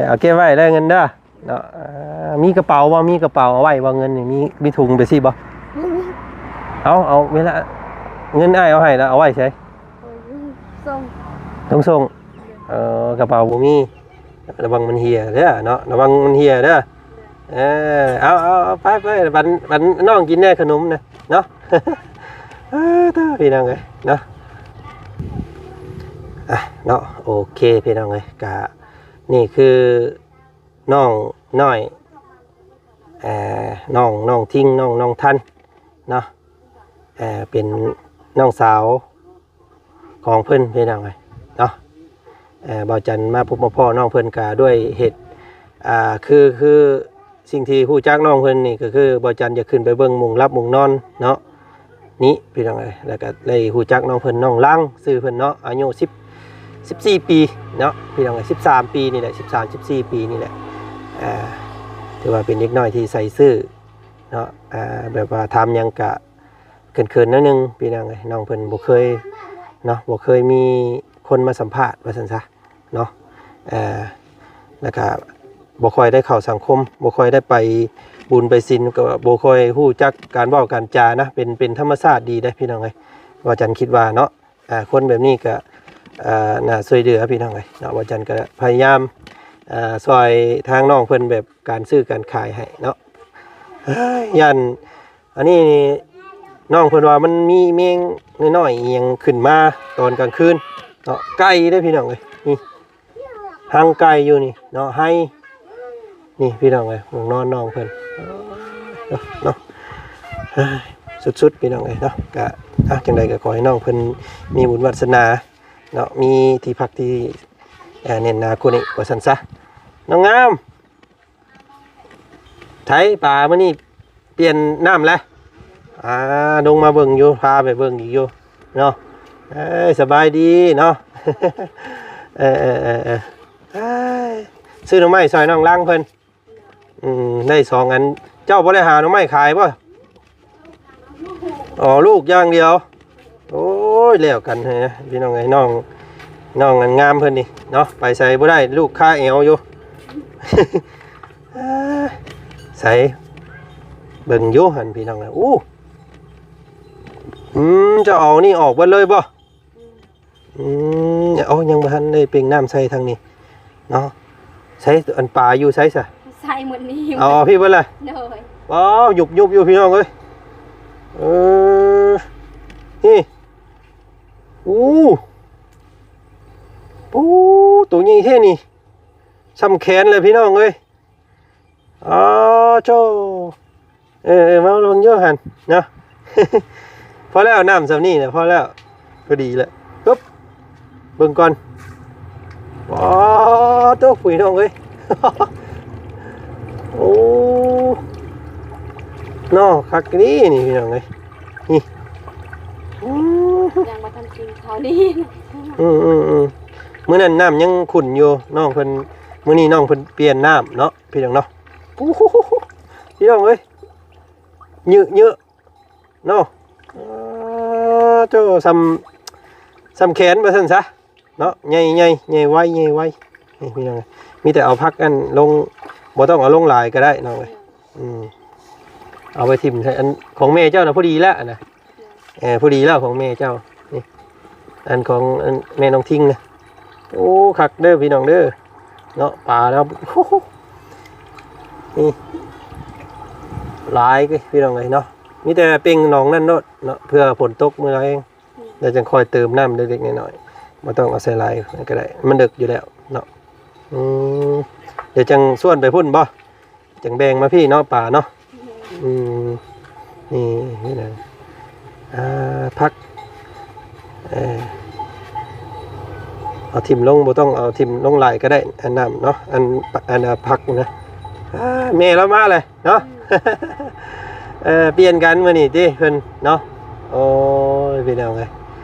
ເອົາເກັບໄວ້ເດີເງິນເດີ ເນາະ ເອີ ມີກະເປົາບໍ່? ມີກະເປົາເອົາໄວ້ບໍ່? ເງິນນີ້ມີ ມີຖົງໄປຊີ້ບໍ່? ບໍ່ມີ ເອົາ ເອົາເວລາເງິນອ້າຍເອົາໃຫ້ແລ້ວເອົາໄວ້ໃສ? ສົ່ງ ສົ່ງ ເອີ ກະເປົາບໍ່ມີ ລະວັງມັນເຫ່ຍເດີເນາະ ລະວັງມັນເຫ່ຍເດີ ເອີ ເອົາ ເອົາ ເອົາ ໄປ ໄປ ບັນ ບັນນ້ອງກິນແດ່ຂະໜົມນະເນາະ ເອີ ເດີ ພີ່ນ້ອງເອີຍເນາະ ອ່ະ ເນາະ ໂອເຄ ພີ່ນ້ອງເອີຍ ກະ ນີ້ຄື ນ້ອງນ້ອຍ ເອີ ນ້ອງ ນ້ອງທິງ ນ້ອງ ນ້ອງທັນເນາະ ເອີ ເປັນນ້ອງສາວຂອງເພິ່ນ ພີ່ນ້ອງເອີຍເນາະ ເອີ ບ່າວຈັນມາພົບມາພໍ້ນ້ອງເພິ່ນກະດ້ວຍເຫດ ອ່າ ຄື ຄືສິ່ງທີ່ຮູ້ຈັກນ້ອງເພິ່ນນີ້ ກໍຄືບ່າວຈັນຢາກຂຶ້ນໄປເບິ່ງໝ່ອງຫຼັບໝ່ອງນອນເນາະ ນີ້ພີ່ນ້ອງເອີຍ ແລ້ວກໍໄດ້ຮູ້ຈັກນ້ອງເພິ່ນ ນ້ອງລັງ ຊື່ເພິ່ນເນາະ ອາຍຸສິບ ສິບສີ່ປີເນາະ ພີ່ນ້ອງເອີຍ ສິບສາມປີນີ້ແຫຼະ ສິບສາມ ສິບສີ່ປີນີ້ແຫຼະ ອ່າ ຖືວ່າເປັນເດັກນ້ອຍທີ່ໃສຊື່ເນາະ ອ່າ ແບບວ່າຖາມຫຍັງກະເຂີນໆໜ້ອຍໜຶ່ງ ພີ່ນ້ອງເອີຍ ນ້ອງເພິ່ນບໍ່ເຄີຍເນາະ ບໍ່ເຄີຍມີຄົນມາສຳພາດວ່າຊັ້ນຊະ ເນາະ ເອີ ແລ້ວກະບໍ່ຄ່ອຍໄດ້ເຂົ້າສັງຄົມ ບໍ່ຄ່ອຍໄດ້ໄປບຸນໄປສິນ ກໍບໍ່ຄ່ອຍຮູ້ຈັກການເວົ້າການຈານະ ເປັນ ເປັນທຳມະຊາດດີເດ້ພີ່ນ້ອງເອີຍ ວ່າຈັນຄິດວ່າເນາະ ອ່າ ຄົນແບບນີ້ກະ ອ່າ ໜ້າຊ່ວຍເຫຼືອພີ່ນ້ອງເອີຍເນາະ ວ່າຈັນກະພະຍາຍາມ ອ່າ ຊ່ວຍທາງນ້ອງເພິ່ນແບບການຊື້ການຂາຍໃຫ້ເນາະ ຢ້ານ ອັນນີ້ນີ້ ນ້ອງເພິ່ນວ່າມັນມີແມງນ້ອຍໆອີ່ຫຍັງຂຶ້ນມາຕອນກາງຄືນເນາະ ໄກ່ເດ້ພີ່ນ້ອງເອີຍ ນີ້ຮັງໄກ່ຢູ່ນີ້ເນາະ ໄຮ່ ນີ້ພີ່ນ້ອງເອີຍ ໝ່ອງນອນນ້ອງເພິ່ນເນາະ ເອີຍ ສຸດໆ ພີ່ນ້ອງເອີຍເນາະ ກະ ອ່ະ ຈັ່ງໃດກໍຂໍໃຫ້ນ້ອງເພິ່ນມີບຸນວາດສະໜາເນາະ ມີທີ່ພັກທີ່ ເອີ ແໜ້ນໜາກວ່ານີ້ວ່າຊັ້ນຊະ ນ້ອງງາມ. ໄຖປາມື້ນີ້ປ່ຽນນ້ຳແລ້ວ ອ່າ ລົງມາເບິ່ງຢູ່ ພາໄປເບິ່ງອີກຢູ່ເນາະ ເອີຍ ສະບາຍດີເນາະ ເອີ ເອີ ເອີ ເອີ ເອີຍ ຊື້ໜໍ່ໄມ້ຊ່ອຍນ້ອງລັງເພິ່ນ ອືມ ໄດ້ສອງອັນ ເຈົ້າບໍ່ໄດ້ຫາໜໍ່ໄມ້ຂາຍບໍ່? ອໍ ລູກຢ່າງດຽວ ໂອ້ຍ ແລ້ວກັນເຮີຍ ພີ່ນ້ອງເອີຍ ນ້ອງ ນ້ອງອັນງາມເພິ່ນນີ້ເນາະ ໄປໃສບໍ່ໄດ້ ລູກຄາແອວຢູ່ ໃສ ເບິ່ງຢູ່ຫັ້ນ ພີ່ນ້ອງເອີຍ ໂອ້ ອືມ ເຈົ້າເອົານີ້ອອກເບິດເລີຍບໍ່? ອືມ ເອົ້າ ຍັງບໍ່ທັນໄດ້ເປັ່ງນ້ຳໃສ່ທາງນີ້ເນາະ ໃສ່ອັນປາຢູ່ໃສຊະ? ໃສ່ໝົດນີ້ ເອົາ ເອົາພີ້ເບິດລະ ໂດຍ ວ້າວ ຍຸບໆຢູ່ພີ່ນ້ອງເອີຍ ເອີ ນີ້ ໂອ້ ໂອ້ ໂຕໃຫຍ່ແທ້ນີ້ ສ່ຳແຂນເລີຍພີ່ນ້ອງເອີຍ ອໍ ໂທ້ ເອີ ເອີ ມາເບິ່ງຢູ່ຫັ້ນເນາະ ພໍແລ້ວ ນ້ຳສ່ຳນີ້ນະ ພໍແລ້ວ ພໍດີແລ້ວ ປຶບ ເບິ່ງກ່ອນ ອໍ ໂທ້ ພີ່ນ້ອງເອີຍ ໂອ້ ເນາະ ຄັກອີ່ຫຼີນີ້ ພີ່ນ້ອງເອີຍ ນີ້ ອືມ ຍັງບໍ່ທັນກິນເຂົ້ານີ້ ອືມໆໆ ມື້ນັ້ນນ້ຳຍັງຂຸ່ນຢູ່ ນ້ອງເພິ່ນ ມື້ນີ້ນ້ອງເພິ່ນປ່ຽນນ້ຳເນາະ ພີ່ນ້ອງເນາະ ໂອ້ໂຫ ພີ່ນ້ອງເອີຍ ເຍອະໆເນາະ ເອີ ເຈົ້າ ສ່ຳ ສ່ຳແຂນວ່າຊັ້ນຊະເນາະ ໃຫຍ່ໆ ໃຫຍ່ໄວ ໃຫຍ່ໄວ ນີ້ພີ່ນ້ອງເອີຍ ມີແຕ່ເອົາຜັກອັນລົງ ບໍ່ຕ້ອງເອົາລົງຫຼາຍກໍໄດ້ນ້ອງເອີຍ ອືມ ເອົາໄປຖິ້ມໃສ່ ອັນຂອງແມ່ເຈົ້ານະ ພໍດີແລ້ວນະ. ເອີ ພໍດີແລ້ວຂອງແມ່ເຈົ້ານີ້ ອັນຂອງ ອັນແມ່ນ້ອງທິງນະ. ໂອ້ ຄັກເດີພີ່ນ້ອງເດີເນາະ ປາແລ້ວ ໂອ້ໂຫ ນີ້ຫຼາຍເດ້ພີ່ນ້ອງເອີຍເນາະ. ມີແຕ່ເປັ່ງໜອງນັ້ນໂລດເນາະ ເພື່ອຝົນຕົກມື້ແລງ ແລ້ວຈັ່ງຄ່ອຍເຕີມນ້ຳເລັກໆນ້ອຍໆ ບໍ່ຕ້ອງເອົາໃສ່ຫຼາຍກໍໄດ້ ມັນເດິກຢູ່ແລ້ວເນາະ. ອືມ ດຽວຈັ່ງຊວນໄປພຸ້ນບໍ່? ຈັ່ງແບ່ງມາພີ້ເນາະ ປາເນາະ. ອືມ ນີ້ ນີ້ນະ ອ່າ ຜັກ ເອີ ເອົາຖິ້ມລົງ ບໍ່ຕ້ອງເອົາຖິ້ມລົງຫຼາຍກໍໄດ້ ອັນນ້ຳເນາະ ອັນ ອັນ ອັນ ອ່າ ຜັກນະ. ອ່າ ແມ່ລາວມາແລ້ວເນາະ. ເອີ ປ່ຽນກັນມື້ນີ້ຕິເພິ່ນເນາະ. ໂອ້ຍ ພີ່ນ້ອງເອີຍ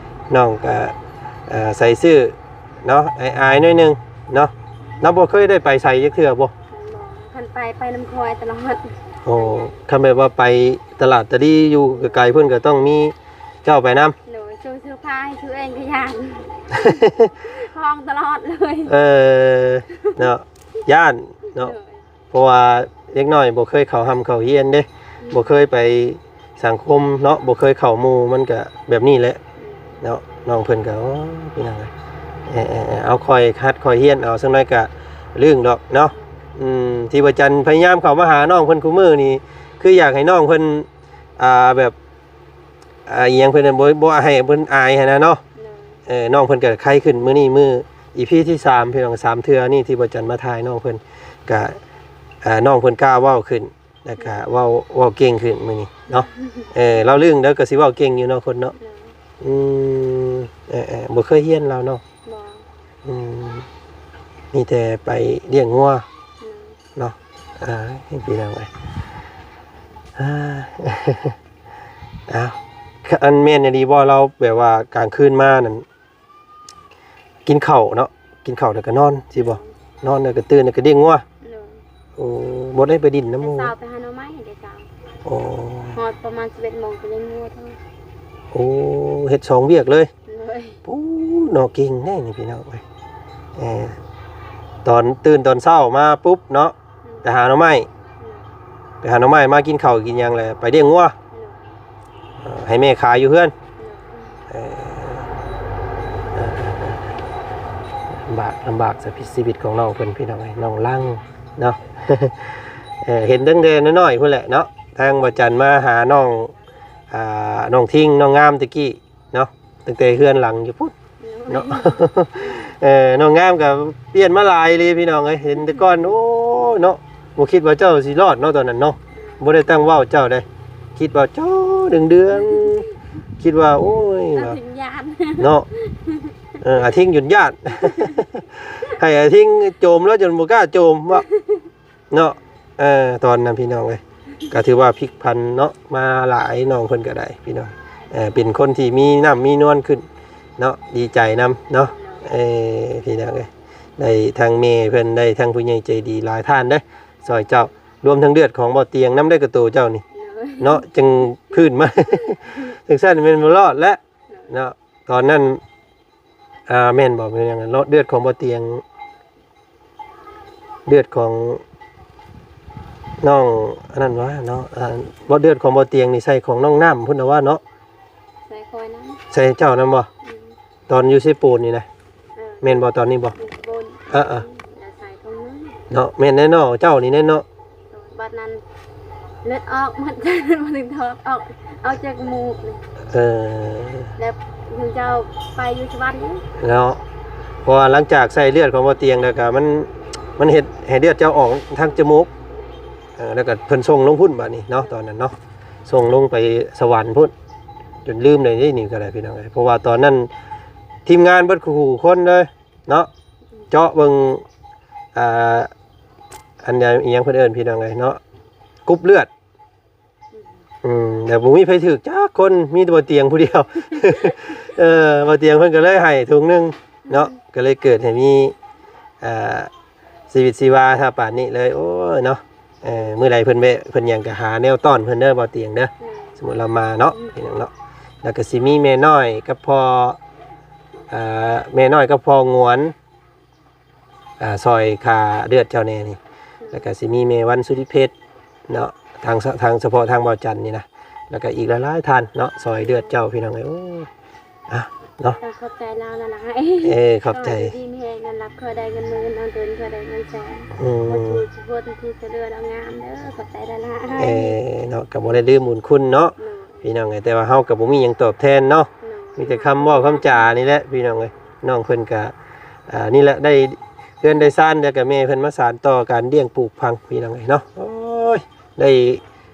ນ້ອງກະ ເອີ ໃສ່ຊື່ເນາະ ອາຍໆໜ້ອຍໜຶ່ງເນາະ. ລາວບໍ່ເຄີຍໄດ້ໄປໃສຈັກເທື່ອບໍ່? ບໍ່ ຄັນໄປ ໄປນຳຂ້ອຍຕະຫຼອດ. ໂອ້ ຄັນແບບວ່າໄປຕະຫຼາດຕະລີຢູ່ໄກໆ ເພິ່ນກໍຕ້ອງມີເຈົ້າໄປນຳ. ໂດຍ ຊື້ເສື້ອຜ້າໃຫ້ຊື້ເອງກໍຢ້ານ ຮ້ອງຕະຫຼອດເລີຍ. ເອີ ເນາະ ຢ້ານເນາະ. ໂດຍ ເພາະວ່າເດັກນ້ອຍບໍ່ເຄີຍເຂົ້າຮ່ຳເຂົ້າຮຽນເດ້ ອືມ ບໍ່ເຄີຍໄປສັງຄົມເນາະ ບໍ່ເຄີຍເຂົ້າໝູ່ ມັນກະແບບນີ້ແຫຼະ ອືມ ເນາະ. ນ້ອງເພິ່ນກະ ໂອ້ ເປັນຫຍັງ ເອີໆໆ ເອົາ ຄ່ອຍຫັດຄ່ອຍຮຽນເອົາ ສັກໜ້ອຍກະລຶ້ງດອກເນາະ. ອືມ ທີ່ວ່າຈັນພະຍາຍາມເຂົ້າມາຫານ້ອງເພິ່ນຄູ່ມື້ນີ້ ຄືຢາກໃຫ້ນ້ອງເພິ່ນ ອ່າ ແບບ ອ່າ ອີ່ຫຍັງເພິ່ນ ບໍ່ ບໍ່ໃຫ້ເພິ່ນອາຍຫັ້ນນະເນາະ. ໂດຍ ເອີ ນ້ອງເພິ່ນກໍໄຄຂຶ້ນ ມື້ນີ້ມື້ ອີພີ ທີສາມ ພີ່ນ້ອງ ສາມເທື່ອນີ້ທີ່ບໍ່ຈັນມາຖ່າຍນ້ອງເພິ່ນ ກະ ອ່າ ນ້ອງເພິ່ນກ້າເວົ້າຂຶ້ນ ແລ້ວກະເວົ້າ ເວົ້າເກັ່ງຂຶ້ນມື້ນີ້ເນາະ. ເອີ ລາວລຶ້ງແລ້ວກໍຊິເວົ້າເກັ່ງຢູ່ເນາະ ຄົນເນາະ. ໂດຍ ອືມ ເອີໆ ບໍ່ເຄີຍຮຽນລາວເນາະ. ບໍ່ ອືມ ມີແຕ່ໄປລ້ຽງງົວ ໂດຍ ເນາະ. ອ່າ ເຫັນພີ່ນ້ອງເອີຍ ອ່າ ອ້າວ ອັນແມ່ນອີ່ຫຼີບໍ່ ລາວແບບວ່າກາງຄືນມານັ້ນ ກິນເຂົ້າເນາະ ກິນເຂົ້າແລ້ວກໍນອນ ຊິບໍ່? ນອນແລ້ວກໍຕື່ນ ແລ້ວກໍລ້ຽງງົວ. ໂດຍ ໂອ້ ບໍ່ໄດ້ໄປດິນນຳໝູ່? ແຕ່ເຊົ້າໄປຫາໜໍ່ໄມ້ແຕ່ເຊົ້າ. ໂອ້ ຮອດປະມານສິບເອັດໂມງໄປລ້ຽງງົວເທື່ອ. ໂອ້ ເຮັດສອງວຽກເລີຍ. ໂດຍ ປູ້ ເນາະ ເກັ່ງແທ້ນີ້ພີ່ນ້ອງເອີຍ. ເອີ ຕອນ ຕື່ນຕອນເຊົ້າມາປຸບເນາະ ອືມ ໄປຫາໜໍ່ໄມ້ ອືມ ໄປຫາໜໍ່ໄມ້ ມາກິນເຂົ້າກິນຫຍັງແລ້ວໄປລ້ຽງງົວ. ໂດຍ ເອີ ໃຫ້ແມ່ຂາຍຢູ່ເຮືອນ. ໂດຍ ເອີ ເອີ ເອີ ລຳບາກ ລຳບາກຊີວິດຂອງນ້ອງເພິ່ນ ພີ່ນ້ອງເອີຍ ນ້ອງລັງເນາະ. ເອີ ເຫັນຕັ້ງແຕ່ນ້ອຍໆພຸ້ນແຫຼະເນາະ ທາງບໍ່ຈັນມາຫານ້ອງ ອ່າ ນ້ອງທິງ ນ້ອງງາມແຕ່ກີ້ ເນາະ ຕັ້ງແຕ່ເຮືອນຫຼັງຢູ່ພຸ້ນເນາະ. ເອີ ນ້ອງງາມກໍປ່ຽນມາຫຼາຍເລີຍພີ່ນ້ອງເອີຍ ເຫັນແຕ່ກ່ອນ ໂອ້ ເນາະ ບໍ່ຄິດວ່າເຈົ້າຊິລອດເນາະ ຕອນນັ້ນເນາະ. ບໍ່ໄດ້ຕັ້ງເວົ້າເຈົ້າເດ້ ຄິດວ່າເຈົ້າເດືອງໆ ຄິດວ່າ ໂອ້ຍ ອາທິງຢ້ານເນາະ. ເອີ ອາທິງຈົນຢ້ານ ໃຫ້ອາທິງໂຈມແລ້ວຈົນບໍ່ກ້າໂຈມວ່າ ເນາະ. ເອີ ຕອນນັ້ນພີ່ນ້ອງເອີຍ ກໍຖືວ່າພິກຜັນເນາະ ມາຫຼາຍ ນ້ອງເພິ່ນກໍໄດ້ພີ່ນ້ອງ. ເອີ ເປັນຄົນທີ່ມີນ້ຳມີນວນຂຶ້ນເນາະ ດີໃຈນຳເນາະ. ເອີ ພີ່ນ້ອງເອີຍ ໄດ້ທັງແມ່ເພິ່ນ ໄດ້ທັງຜູ້ໃຫຍ່ໃຈດີຫຼາຍທ່ານເດ້ ຊ່ອຍເຈົ້າ ລວມທັງເລືອດຂອງບໍ່ຕຽງນຳ ໄດ້ກະໂຕເຈົ້ານີ້ເນາະ ຈຶ່ງຟື້ນມາ ຈັ່ງຊັ້ນແມ່ນບໍ່ລອດແລ້ວເນາະ. ຕອນນັ້ນ ອ່າ ແມ່ນບໍ່ ແມ່ນຫຍັງ ເລືອດຂອງບໍ່ຕຽງ ເລືອດຂອງນ້ອງອັນນັ້ນຫວາເນາະ. ອ່າ ບໍ່ ເລືອດຂອງບໍ່ຕຽງນີ້ໃສ່ຂອງນ້ອງນ້ຳພຸ້ນນະຫວາເນາະ. ໃສ່ຂ້ອຍນຳ ໃສ່ເຈົ້ານຳບໍ່? ອືມ ຕອນຢູ່ເຊໂປນນີ້ນະ. ເອີ ແມ່ນບໍ່ ຕອນນີ້ບໍ່? ເຊໂປນ ເອີໆ ໃສ່ຂອງໜຶ່ງເນາະ. ແມ່ນແນ່ເນາະ ເຈົ້ານີ້ແນ່ເນາະ. ບັດນັ້ນເລືອດອອກໝົດ ບໍ່ໄດ້ຖອດອອກ ອອກຈາກໝູກນີ້. ເອີ ແລ້ວເຈົ້າໄປຢູ່ສະຫວັນເນາະ. ເພາະວ່າຫຼັງຈາກໃສ່ເລືອດຂອງບໍ່ຕຽງແລ້ວກະ ມັນ ມັນເຮັດໃຫ້ເລືອດເຈົ້າອອກທາງຈະໝູກ. ເອີ ແລ້ວກະເພິ່ນສົ່ງລົງພຸ້ນບາດນີ້ເນາະ ຕອນນັ້ນເນາະ ສົ່ງລົງໄປສະຫວັນພຸ້ນ ຈົນລືມໄດ້ນີ້ກໍໄດ້ພີ່ນ້ອງເອີຍ. ເພາະວ່າຕອນນັ້ນທີມງານເບິດຄູ່ຄົນເລີຍ ເນາະ ເຈາະເບິ່ງ ອ່າ ອັນໃດ ອີຫຍັງເພິ່ນເອີ້ນພີ່ນ້ອງເອີຍເນາະ ກຸ່ມເລືອດ. ອືມ ແຕ່ບໍ່ມີໃຜຖືກຈັກຄົນ ມີແຕ່ບໍ່ຕຽງຜູ້ດຽວ. ເອີ ບໍ່ຕຽງເພິ່ນກໍເລີຍໃຫ້ຖົງໜຶ່ງເນາະ ກໍເລີຍເກີດໃຫ້ມີ ອ່າ ຊີວິດຊີວາຖ້າປານນີ້ເລີຍ ໂອ້ຍເນາະ. ເອີ ມື້ໃດເພິ່ນແວະເພິ່ນຫຍັງກໍຫາແນວຕ້ອນເພິ່ນເດີ ບໍ່ຕຽງເດີ. ອືມ ສົມມຸດລາວມາເນາະ ອືມ ພີ່ນ້ອງເນາະ ແລ້ວກໍຊິມີແມ່ນ້ອຍກັບພໍ່ ອ່າ ແມ່ນ້ອຍກັບພໍ່ຫງວນ ອ່າ ຊ່ອຍຄ່າເລືອດເຈົ້າແດ່ນີ້. ອືມ ແລ້ວກໍຊິມີແມ່ວັນ ສຸລິເພັດເນາະ ທາງສະ ທາງສະເພາະທາງບ່າວຈັນນີ້ນະ ແລ້ວກໍອີກຫຼາຍໆທ່ານເນາະ ຊ່ອຍເດືອດເຈົ້າ ພີ່ນ້ອງເອີຍ. ໂອ້ຍ ອ່ະ ເນາະ ຕ້ອງຂອບໃຈລາວນັ້ນລະ ເອີ ຂອບໃຈ ຂໍໃຫ້ຢູ່ດີມີແຮງ ເງິນຫຼັບຄ່ອຍໄດ້ເງິນໝື່ນ ເງິນເດືອນຄ່ອຍໄດ້ເງິນແສນ ອືມ ໝົດທຸກຄົນທີ່ຊ່ວຍເຫຼືອນ້ອງງາມເດີ ຂອບໃຈຫຼາຍໆ ເອີ ເນາະ ກໍບໍ່ໄດ້ລືມບຸນຄຸນເນາະ ໂດຍ ພີ່ນ້ອງເອີຍ ແຕ່ວ່າເຮົາກໍບໍ່ມີຫຍັງຕອບແທນເນາະ ໂດຍ ມີແຕ່ຄຳເວົ້າຄຳຈານີ້ແຫຼະ ພີ່ນ້ອງເອີຍ ນ້ອງເພິ່ນກໍ ອ່າ ນີ້ແຫຼະ ໄດ້ເຮືອນໄດ້ຊານ ແລ້ວກໍແມ່ເພິ່ນມາສານຕໍ່ການລ້ຽງປູກຝັງ ພີ່ນ້ອງເອີຍເນາະ ໂອ້ຍ ໄດ້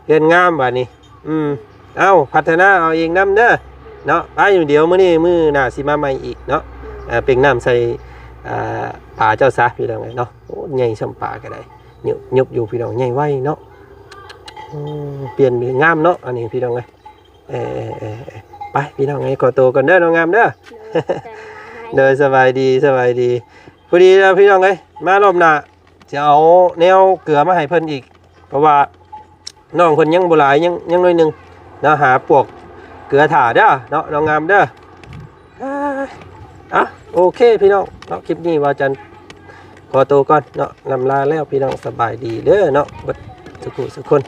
ເຮືອນງາມບາດນີ້ ອືມ ເອົ້າ ພັດທະນາເອົາເອງນຳເດີເນາະ ໄປ ດຽວມື້ນີ້ມື້ໜ້າຊິມາໃໝ່ອີກເນາະ ເປັນນ້ຳໃສ່ ອ່າ ປາເຈົ້າຊະ ພີ່ນ້ອງເອີຍເນາະ ໂອ້ ໃຫຍ່ຊ່ຳປາກໍໄດ້ ຍຸບໆຢູ່ ພີ່ນ້ອງ ໃຫຍ່ໄວເນາະ ອືມ ປ່ຽນເປັນງາມເນາະ ອັນນີ້ ພີ່ນ້ອງເອີຍ ເອີໆໆ ໄປ ພີ່ນ້ອງເອີຍ ຂໍໂຕກ່ອນເດີ ນ້ອງງາມເດີ ໂດຍ ສະບາຍດີ ສະບາຍດີ ພໍດີແລ້ວ ພີ່ນ້ອງເອີຍ ມາລອບໜ້າ ຊິເອົາແນວເກືອມາໃຫ້ເພິ່ນອີກ ເພາະວ່ານ້ອງເພິ່ນຍັງບໍ່ຫຼາຍ ຍັງ ຍັງໜ້ອຍໜຶ່ງເນາະ ຫາປວກເກືອຖ້າເດີເນາະ ນ້ອງງາມເດີ ອ່າ ອ່ະ ໂອເຄ ພີ່ນ້ອງເນາະ ຄລິບນີ້ວ່າຈັນຂໍໂຕກ່ອນເນາະ ລຳລາແລ້ວ ພີ່ນ້ອງ ສະບາຍດີເດີເນາະ ເບິດສຸຂູສຸຄົນ.